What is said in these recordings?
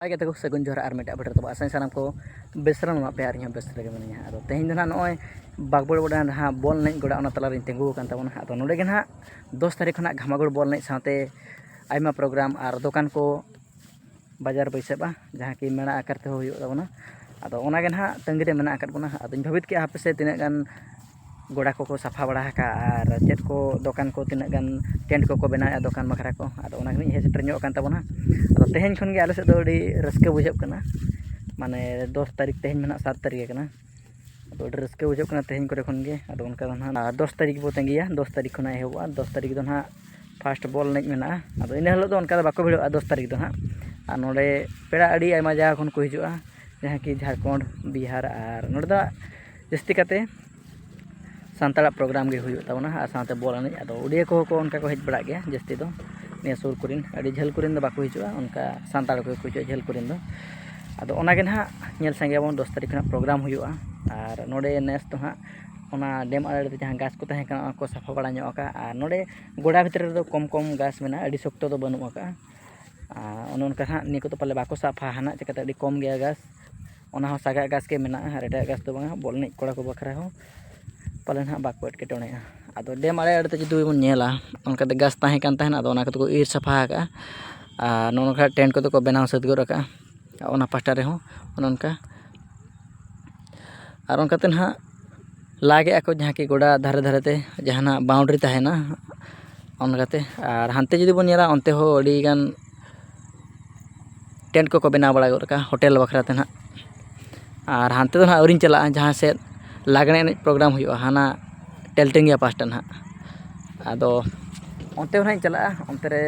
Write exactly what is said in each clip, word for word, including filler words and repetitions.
ᱦᱟᱭ ᱜᱟᱛᱮ ᱠᱚ, ᱥᱟᱹᱜᱩᱱ ᱡᱚᱦᱟᱨ ᱟᱨ ᱢᱤᱫᱴᱟᱜ ᱵᱷᱤᱰᱤᱭᱳ ᱨᱮ ᱛᱟᱵᱚ᱾ ᱟᱥᱟᱧ ᱥᱟᱱᱟᱢ ᱠᱚ ᱵᱮᱥ ᱨᱮ ᱢᱮᱱᱟᱜ ᱯᱮᱭᱟ ᱟᱨ ᱤᱧ ᱦᱚᱸ ᱵᱮᱥ ᱨᱮᱜᱮ ᱢᱤᱱᱟᱹᱧᱟ᱾ ᱟᱫᱚ ᱛᱮᱦᱮᱧ ᱫᱚ ᱱᱟᱦᱟᱜ ᱱᱚᱜᱼᱚᱭ ᱵᱟᱜᱽᱵᱚᱲ ᱜᱚᱰᱟ ᱡᱟᱦᱟᱸ ᱵᱚᱞ ᱮᱱᱮᱡ ᱜᱚᱰᱟ, ᱚᱱᱟ ᱛᱟᱞᱟᱨᱤᱧ ᱛᱤᱸᱜᱩ ᱟᱠᱟᱱ ᱛᱟᱵᱚᱱᱟ᱾ ᱟᱫᱚ ᱱᱚᱰᱮ ᱜᱮ ᱱᱟᱦᱟᱜ ᱫᱚᱥ ᱛᱟᱹᱨᱤᱠᱷ ᱠᱷᱚᱱᱟᱜ ᱜᱷᱟᱢᱟᱜᱷᱩᱲ ᱵᱚᱞ ᱮᱱᱮᱡ ᱥᱟᱶᱛᱮ ᱟᱭᱢᱟ ᱯᱨᱳᱜᱨᱟᱢ ᱟᱨ ᱫᱚᱠᱟᱱ ᱠᱚ ᱵᱟᱡᱟᱨ ᱵᱟᱹᱭᱥᱟᱹᱜᱼᱟ, ᱡᱟᱦᱟᱸ ᱠᱤ ᱢᱮᱞᱟ ᱟᱠᱟᱨ ᱛᱮᱦᱚᱸ ᱦᱩᱭᱩᱜ ᱛᱟᱵᱚᱱᱟ᱾ ᱟᱫᱚ ᱚᱱᱟᱜᱮ ᱱᱟᱦᱟᱜ ᱛᱟᱺᱜᱤ ᱨᱮ ᱢᱮᱱᱟᱜ ᱟᱠᱟᱫ ᱵᱚᱱᱟ᱾ ᱟᱫᱚᱧ ᱵᱷᱟᱹᱵᱤᱛ ᱠᱮᱜᱼᱟ, ᱦᱟᱯᱮ ᱥᱮ ᱛᱤᱱᱟᱹᱜ ᱜᱟᱱ ᱜᱚᱰᱟ ᱠᱚᱠᱚ ᱥᱟᱯᱷᱟ ᱵᱟᱲᱟ ᱟᱠᱟᱫᱼᱟ ᱟᱨ ᱪᱮᱫ ᱠᱚ ᱫᱚᱠᱟᱱ ᱠᱚ, ᱛᱤᱱᱟᱹᱜ ᱜᱟᱱ ᱴᱮᱱᱴ ᱠᱚᱠᱚ ᱵᱮᱱᱟᱣᱮᱫᱼᱟ ᱫᱚᱠᱟᱱ ᱵᱟᱠᱷᱨᱟ ᱠᱚ᱾ ᱟᱫᱚ ᱚᱱᱟ ᱜᱮᱞᱤᱧ ᱦᱮᱡ ᱥᱮᱴᱮᱨ ᱧᱚᱜ ᱟᱠᱟᱱ ᱛᱟᱵᱚᱱᱟ᱾ ᱟᱫᱚ ᱛᱮᱦᱮᱧ ᱠᱷᱚᱱ ᱜᱮ ᱟᱞᱮ ᱥᱮᱫ ᱫᱚ ᱟᱹᱰᱤ ᱨᱟᱹᱥᱠᱟᱹ ᱵᱩᱡᱷᱟᱹᱜ ᱠᱟᱱᱟ, ᱢᱟᱱᱮ ᱫᱚᱥ ᱛᱟᱹᱨᱤᱠᱷ, ᱛᱮᱦᱮᱧ ᱢᱟ ᱱᱟᱦᱟᱜ ᱥᱟᱛ ᱛᱟᱹᱨᱤᱠᱷ ᱠᱟᱱᱟ᱾ ᱟᱫᱚ ᱟᱹᱰᱤ ᱨᱟᱹᱥᱠᱟᱹ ᱵᱩᱡᱷᱟᱹᱜ ᱠᱟᱱᱟ ᱛᱮᱦᱮᱧ ᱠᱚᱨᱮ ᱠᱷᱚᱱ ᱜᱮ᱾ ᱟᱫᱚ ᱚᱱᱠᱟ ᱫᱚ ᱱᱟᱦᱟᱜ ᱫᱚᱥ ᱛᱟᱹᱨᱤᱠᱷ ᱵᱚ ᱛᱟᱺᱜᱤᱭᱟ, ᱫᱚᱥ ᱛᱟᱹᱨᱤᱠᱷ ᱠᱷᱚᱱᱟᱜ ᱮᱦᱚᱵᱚᱜᱼᱟ᱾ ᱫᱚᱥ ᱛᱟᱹᱨᱤᱠᱷ ᱫᱚ ᱱᱟᱦᱟᱜ ᱯᱷᱟᱥᱴ ᱵᱚᱞ ᱮᱱᱮᱡ ᱢᱮᱱᱟᱜᱼᱟ᱾ ᱟᱫᱚ ᱤᱱᱟᱹ ᱦᱤᱞᱳᱜ ᱫᱚ ᱚᱱᱠᱟ ᱫᱚ ᱵᱟᱠᱚ ᱵᱷᱤᱲᱚᱜᱼᱟ ᱫᱚᱥ ᱛᱟᱹᱨᱤᱠᱷ ᱫᱚ ᱱᱟᱦᱟᱜ᱾ ᱟᱨ ᱱᱚᱰᱮ ᱯᱮᱲᱟ ᱟᱹᱰᱤ ᱟᱭᱢᱟ ᱡᱟᱭᱜᱟ ᱠᱷᱚᱱ ᱠᱚ ᱦᱤᱡᱩᱜᱼᱟ, ᱡᱟᱦᱟᱸ ᱠᱤ ᱡᱷᱟᱲᱠᱷᱚᱸᱰ, ᱵᱤᱦᱟᱨ, ᱟᱨ ᱱᱚᱰᱮ ᱫᱚ ᱡᱟᱹᱥᱛᱤ ᱠᱟᱛᱮ ᱥᱟᱱᱛᱟᱲᱟᱜ ᱯᱨᱳᱜᱨᱟᱢ ᱜᱮ ᱦᱩᱭᱩᱜ ᱛᱟᱵᱚᱱᱟ ᱟᱨ ᱥᱟᱶᱛᱮ ᱵᱚᱞ ᱮᱱᱮᱡ᱾ ᱟᱫᱚ ᱩᱰᱤᱭᱟ ᱠᱚᱦᱚᱸ ᱠᱚ ᱚᱱᱠᱟ ᱠᱚ ᱦᱮᱡ ᱵᱟᱲᱟᱜ ᱜᱮᱭᱟ ᱡᱟᱹᱥᱛᱤ ᱫᱚ᱾ ᱱᱤᱭᱟᱹ ᱥᱩᱨ ᱠᱚᱨᱮᱱ, ᱟᱹᱰᱤ ᱡᱷᱟᱹᱞ ᱠᱚᱨᱮᱱ ᱫᱚ ᱵᱟᱠᱚ ᱦᱤᱡᱩᱜᱼᱟ, ᱚᱱᱠᱟ ᱥᱟᱱᱛᱟᱲ ᱠᱚᱜᱮ ᱠᱚ ᱦᱤᱡᱩᱜᱼᱟ ᱡᱷᱟᱹᱞ ᱠᱚᱨᱮᱱ ᱫᱚ᱾ ᱟᱫᱚ ᱚᱱᱟᱜᱮ ᱱᱟᱦᱟᱜ ᱧᱮᱞ ᱥᱟᱸᱜᱮᱭᱟᱵᱚᱱ, ᱫᱚᱥ ᱛᱟᱹᱨᱤᱠᱷ ᱠᱷᱚᱱᱟᱜ ᱯᱨᱳᱜᱨᱟᱢ ᱦᱩᱭᱩᱜᱼᱟ᱾ ᱟᱨ ᱱᱚᱰᱮ ᱱᱮᱥ ᱫᱚ ᱦᱟᱸᱜ ᱚᱱᱟ ᱰᱮᱢ ᱟᱲᱮ ᱨᱮ ᱡᱟᱦᱟᱸ ᱜᱷᱟᱥ ᱠᱚ ᱛᱟᱦᱮᱸ ᱠᱟᱱᱟ, ᱚᱱᱟ ᱠᱚ ᱥᱟᱯᱷᱟ ᱵᱟᱲᱟ ᱧᱚᱜ ᱟᱠᱟᱫᱼᱟ᱾ ᱟᱨ ᱱᱚᱰᱮ ᱜᱚᱰᱟ ᱵᱷᱤᱛᱨᱤ ᱨᱮᱫᱚ ᱠᱚᱢ ᱠᱚᱢ ᱜᱷᱟᱥ ᱢᱮᱱᱟᱜᱼᱟ, ᱟᱹᱰᱤ ᱥᱚᱠᱛᱚ ᱫᱚ ᱵᱟᱹᱱᱩᱜ ᱟᱠᱟᱫᱼᱟ᱾ ᱟᱨ ᱚᱱᱮ ᱚᱱᱠᱟ ᱦᱟᱸᱜ ᱱᱤᱭᱟᱹ ᱠᱚᱫᱚ ᱯᱟᱞᱮ ᱵᱟᱠᱚ ᱥᱟᱯᱷᱟ ᱦᱟᱸᱜ, ᱪᱤᱠᱟᱹᱛᱮ ᱟᱹᱰᱤ ᱠᱚᱢ ᱜᱮᱭᱟ ᱜᱷᱟᱥ᱾ ᱚᱱᱟ ᱦᱚᱸ ᱥᱟᱜᱟᱜ ᱜᱷᱟᱥ ᱜᱮ ᱢᱮᱱᱟᱜᱼᱟ, ᱟᱨ ᱮᱴᱟᱜ ᱜᱷᱟᱥ ᱫᱚ ᱵᱟᱝᱟ, ᱵᱚᱞ ᱮᱱᱮᱡ ᱠᱚᱲᱟ ᱠᱚ ᱵᱟᱠᱷᱨᱟ ᱦᱚᱸ ᱯᱟᱞᱮ ᱱᱟᱦᱟᱜ ᱵᱟᱠᱚ ᱮᱴᱠᱮᱴᱚᱬᱮᱜᱼᱟ᱾ ᱟᱫᱚ ᱰᱮᱢ ᱟᱲᱮ ᱟᱲᱮ ᱛᱮ ᱡᱩᱫᱤ ᱵᱚᱱ ᱧᱮᱞᱟ, ᱚᱱᱠᱟᱛᱮ ᱜᱷᱟᱥ ᱛᱟᱦᱮᱸ ᱠᱟᱱ ᱛᱟᱦᱮᱱᱟ, ᱟᱫᱚ ᱚᱱᱟ ᱠᱚᱫᱚ ᱠᱚ ᱤᱨ ᱥᱟᱯᱷᱟ ᱟᱠᱟᱫᱼᱟ᱾ ᱟᱨ ᱱᱚᱜᱼᱚ ᱱᱚᱝᱠᱟ ᱴᱮᱱᱴ ᱠᱚᱫᱚ ᱠᱚ ᱵᱮᱱᱟᱣ ᱥᱟᱹᱛ ᱜᱚᱫ ᱟᱠᱟᱫᱼᱟ᱾ ᱟᱨ ᱚᱱᱟ ᱯᱟᱦᱴᱟ ᱨᱮᱦᱚᱸ ᱚᱱᱮ ᱚᱱᱠᱟ᱾ ᱟᱨ ᱚᱱᱠᱟᱛᱮ ᱱᱟᱦᱟᱜ ᱞᱟᱜᱮᱜᱼᱟ ᱠᱚ, ᱡᱟᱦᱟᱸ ᱠᱤ ᱜᱚᱰᱟ ᱫᱷᱟᱨᱮ ᱫᱷᱟᱨᱮ ᱛᱮ ᱡᱟᱦᱟᱱᱟᱜ ᱵᱟᱣᱩᱱᱰᱨᱤ ᱛᱟᱦᱮᱱᱟ, ᱚᱱᱠᱟᱛᱮ᱾ ᱟᱨ ᱦᱟᱱᱛᱮ ᱡᱩᱫᱤ ᱵᱚᱱ ᱧᱮᱞᱟ, ᱚᱱᱛᱮ ᱦᱚᱸ ᱟᱹᱰᱤᱜᱟᱱ ᱴᱮᱱᱴ ᱠᱚᱠᱚ ᱵᱮᱱᱟᱣ ᱵᱟᱲᱟ ᱜᱚᱫ ᱠᱟᱜᱼᱟ ᱦᱳᱴᱮᱞ ᱵᱟᱠᱷᱨᱟ ᱛᱮ ᱱᱟᱦᱟᱜ᱾ ᱟᱨ ᱦᱟᱱᱛᱮ ᱫᱚ ᱱᱟᱦᱟᱜ ᱟᱹᱣᱨᱤᱧ ᱪᱟᱞᱟᱜᱼᱟ, ᱡᱟᱦᱟᱸ ᱥᱮᱫ ᱞᱟᱜᱽᱬᱮ ᱮᱱᱮᱡ ᱯᱨᱳᱜᱨᱟᱢ ᱦᱩᱭᱩᱜᱼᱟ, ᱦᱟᱱᱟ ᱴᱮᱞᱴᱮᱝᱜᱤᱭᱟ ᱯᱟᱥᱴᱟ ᱱᱟᱦᱟᱜ᱾ ᱟᱫᱚ ᱚᱱᱛᱮ ᱦᱚᱸ ᱱᱟᱦᱟᱜ ᱤᱧ ᱪᱟᱞᱟᱜᱼᱟ, ᱚᱱᱛᱮ ᱨᱮ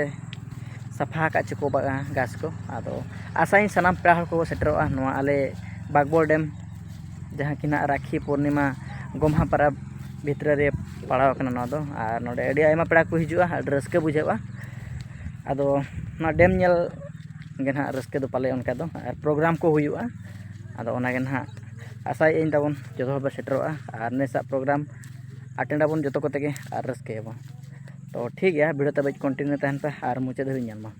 ᱥᱟᱯᱷᱟ ᱟᱠᱟᱫ ᱪᱚᱠᱚ ᱵᱟᱜᱟ ᱜᱷᱟᱥ ᱠᱚ᱾ ᱟᱫᱚ ᱟᱥᱟᱭᱟᱹᱧ ᱥᱟᱱᱟᱢ ᱯᱮᱲᱟ ᱦᱚᱲ ᱠᱚ ᱥᱮᱴᱮᱨᱚᱜᱼᱟ ᱱᱚᱣᱟ ᱟᱞᱮ ᱵᱟᱜᱽᱵᱚᱲ ᱰᱮᱢ, ᱡᱟᱦᱟᱸ ᱠᱤ ᱱᱟᱦᱟᱜ ᱨᱟᱠᱷᱤ ᱯᱩᱨᱱᱤᱢᱟ ᱜᱚᱢᱦᱟ ᱯᱚᱨᱚᱵᱽ ᱵᱷᱤᱛᱨᱤ ᱨᱮ ᱯᱟᱲᱟᱣ ᱟᱠᱟᱱᱟ ᱱᱚᱣᱟ ᱫᱚ᱾ ᱟᱨ ᱱᱚᱰᱮ ᱟᱹᱰᱤ ᱟᱭᱢᱟ ᱯᱮᱲᱟ ᱠᱚ ᱦᱤᱡᱩᱜᱼᱟ, ᱟᱹᱰᱤ ᱨᱟᱹᱥᱠᱟᱹ ᱵᱩᱡᱷᱟᱹᱜᱼᱟ᱾ ᱟᱫᱚ ᱱᱚᱣᱟ ᱰᱮᱢ ᱧᱮᱞ ᱜᱮ ᱱᱟᱦᱟᱜ ᱨᱟᱹᱥᱠᱟᱹ ᱫᱚ ᱯᱟᱞᱮ ᱚᱱᱠᱟ ᱫᱚ, ᱟᱨ ᱯᱨᱳᱜᱨᱟᱢ ᱠᱚ ᱦᱩᱭᱩᱜᱼᱟ᱾ ᱟᱫᱚ ᱚᱱᱟᱜᱮ ᱱᱟᱦᱟᱜ ᱟᱥᱟᱭᱮᱫ ᱟᱹᱧ ᱛᱟᱵᱚᱱ ᱡᱚᱛᱚ ᱦᱚᱲ ᱵᱚ ᱥᱮᱴᱮᱨᱚᱜᱼᱟ, ᱟᱨ ᱱᱮᱥᱟᱜ ᱯᱨᱳᱜᱨᱟᱢ ᱟᱴᱮᱱᱰ ᱟᱵᱚᱱ ᱡᱚᱛᱚ ᱠᱚᱛᱮ ᱜᱮ, ᱟᱨ ᱨᱟᱹᱥᱠᱟᱹᱭᱟᱵᱚᱱ᱾ ᱛᱚ ᱴᱷᱤᱠ ᱜᱮᱭᱟ, ᱵᱷᱤᱰᱤᱭᱳ ᱛᱟᱵᱮᱡ ᱠᱚᱱᱴᱤᱱᱤᱭᱩ ᱛᱟᱦᱮᱱ ᱯᱮ ᱟᱨ ᱢᱩᱪᱟᱹᱫ ᱫᱷᱟᱹᱵᱤᱡ ᱧᱮᱞ ᱢᱟ᱾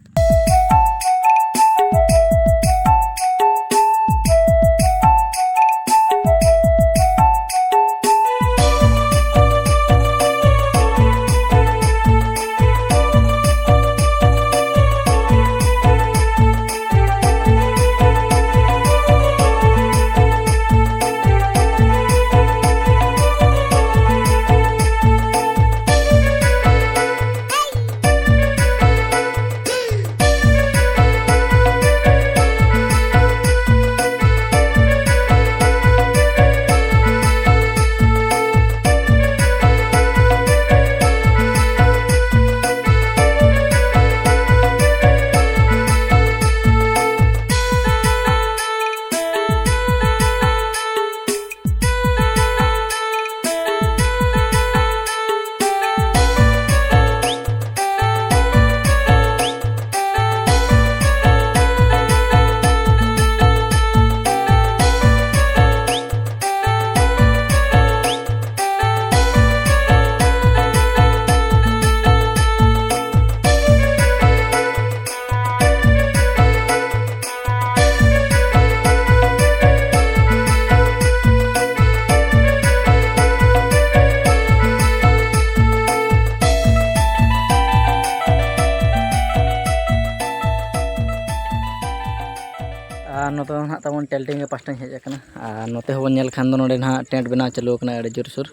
ᱟᱨ ᱱᱚᱛᱮ ᱫᱚ ᱱᱟᱦᱟᱜ ᱛᱟᱵᱚᱱ ᱴᱮᱞᱴᱤᱝ ᱜᱮ ᱯᱟᱥᱴᱟᱧ ᱦᱮᱡ ᱟᱠᱟᱱᱟ᱾ ᱟᱨ ᱱᱚᱛᱮ ᱦᱚᱸᱵᱚᱱ ᱧᱮᱞ ᱠᱷᱟᱱ ᱫᱚ ᱱᱚᱰᱮ ᱱᱟᱦᱟᱜ ᱴᱮᱱᱴ ᱵᱮᱱᱟᱣ ᱪᱟᱹᱞᱩ ᱟᱠᱟᱱᱟ ᱟᱹᱰᱤ ᱡᱳᱨᱥᱳᱨ᱾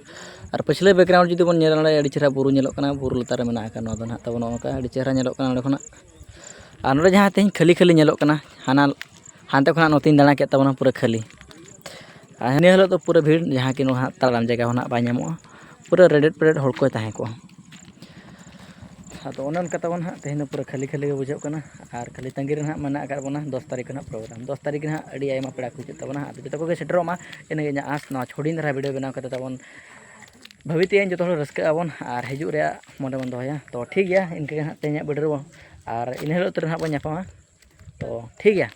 ᱟᱨ ᱯᱟᱹᱪᱷᱞᱟᱹ ᱵᱮᱠᱜᱨᱟᱣᱩᱱᱰ ᱡᱩᱫᱤ ᱵᱚᱱ ᱧᱮᱞᱟ, ᱱᱚᱰᱮ ᱟᱹᱰᱤ ᱪᱮᱦᱨᱟ ᱵᱩᱨᱩ ᱧᱮᱞᱚᱜ ᱠᱟᱱᱟ, ᱵᱩᱨᱩ ᱞᱟᱛᱟᱨ ᱨᱮ ᱢᱮᱱᱟᱜ ᱟᱠᱟᱫ ᱱᱚᱣᱟ ᱫᱚ ᱱᱟᱦᱟᱜ ᱛᱟᱵᱚᱱ ᱱᱚᱜᱼᱚ ᱱᱚᱝᱠᱟ ᱟᱹᱰᱤ ᱪᱮᱦᱨᱟ ᱧᱮᱞᱚᱜ ᱠᱟᱱᱟ ᱱᱚᱰᱮ ᱠᱷᱚᱱᱟᱜ᱾ ᱟᱨ ᱱᱚᱰᱮ ᱡᱟᱦᱟᱸ ᱛᱮᱦᱮᱧ ᱠᱷᱟᱹᱞᱤ ᱠᱷᱟᱹᱞᱤ ᱧᱮᱞᱚᱜ ᱠᱟᱱᱟ, ᱦᱟᱱᱟ ᱦᱟᱱᱛᱮ ᱠᱷᱚᱱᱟᱜ ᱱᱚᱛᱮᱧ ᱫᱟᱬᱟ ᱠᱮᱫ ᱛᱟᱵᱚᱱᱟ ᱯᱩᱨᱟᱹ ᱠᱷᱟᱹᱞᱤ᱾ ᱟᱨ ᱦᱟᱹᱱᱤ ᱦᱤᱞᱳᱜ ᱫᱚ ᱯᱩᱨᱟᱹ ᱵᱷᱤᱲ, ᱡᱟᱦᱟᱸ ᱠᱤ ᱱᱚᱣᱟ ᱦᱟᱸᱜ ᱛᱟᱲᱟᱢ ᱡᱟᱭᱜᱟ ᱦᱚᱸ ᱱᱟᱦᱟᱜ ᱵᱟᱭ ᱧᱟᱢᱚᱜᱼᱟ, ᱯᱩᱨᱟᱹ ᱨᱮᱰᱮᱫ ᱯᱮᱰᱮᱫ ᱦᱚᱲ ᱠᱚᱭ ᱛᱟᱦᱮᱸ ᱠᱚᱜᱼᱟ᱾ ᱟᱫᱚ ᱚᱱᱮ ᱚᱱᱠᱟ ᱛᱟᱵᱚᱱ ᱦᱟᱸᱜ ᱛᱮᱦᱮᱧ ᱫᱚ ᱯᱩᱨᱟᱹ ᱠᱷᱟᱹᱞᱤ ᱠᱷᱟᱹᱞᱤ ᱜᱮ ᱵᱩᱡᱷᱟᱹᱜ ᱠᱟᱱᱟ᱾ ᱟᱨ ᱠᱷᱟᱹᱞᱤ ᱛᱟᱺᱜᱤ ᱨᱮ ᱱᱟᱦᱟᱜ ᱢᱮᱱᱟᱜ ᱟᱠᱟᱫ ᱵᱚᱱᱟ ᱫᱚᱥ ᱛᱟᱹᱨᱤᱠᱷ ᱨᱮᱱᱟᱜ ᱯᱨᱳᱜᱨᱟᱢ᱾ ᱫᱚᱥ ᱛᱟᱹᱨᱤᱠᱷ ᱨᱮ ᱱᱟᱦᱟᱜ ᱟᱹᱰᱤ ᱟᱭᱢᱟ ᱯᱮᱲᱟ ᱠᱚ ᱦᱤᱡᱩᱜ ᱛᱟᱵᱚᱱᱟ, ᱟᱫᱚ ᱡᱚᱛᱚ ᱠᱚᱜᱮ ᱥᱮᱴᱮᱨᱚᱜ ᱢᱟ, ᱤᱱᱟᱹᱜᱮ ᱤᱧᱟᱹᱜ ᱟᱸᱥ᱾ ᱱᱚᱣᱟ ᱦᱩᱰᱤᱧ ᱫᱷᱟᱨᱟ ᱵᱷᱤᱰᱤᱭᱳ ᱵᱮᱱᱟᱣ ᱠᱟᱛᱮ ᱛᱟᱵᱚᱱ ᱵᱷᱟᱹᱵᱤᱛᱮ ᱤᱧ ᱡᱚᱛᱚ ᱦᱚᱲ ᱨᱟᱹᱥᱠᱟᱹᱜ ᱟᱵᱚᱱ ᱟᱨ ᱦᱤᱡᱩᱜ ᱨᱮᱭᱟᱜ ᱢᱚᱱᱮ ᱵᱚᱱ ᱫᱚᱦᱚᱭᱟ᱾ ᱛᱚ ᱴᱷᱤᱠ ᱜᱮᱭᱟ, ᱤᱱᱠᱟᱹ ᱜᱮ ᱱᱟᱦᱟᱜ ᱛᱮᱦᱮᱧᱟᱜ ᱵᱷᱤᱰᱤᱭᱳ ᱟᱨ ᱤᱱᱟᱹ ᱦᱤᱞᱳᱜ ᱩᱛᱟᱹᱨ ᱱᱟᱦᱟᱜ ᱵᱚᱱ ᱧᱟᱯᱟᱢᱟ᱾ ᱛᱚ ᱴᱷᱤᱠ ᱜᱮᱭᱟ᱾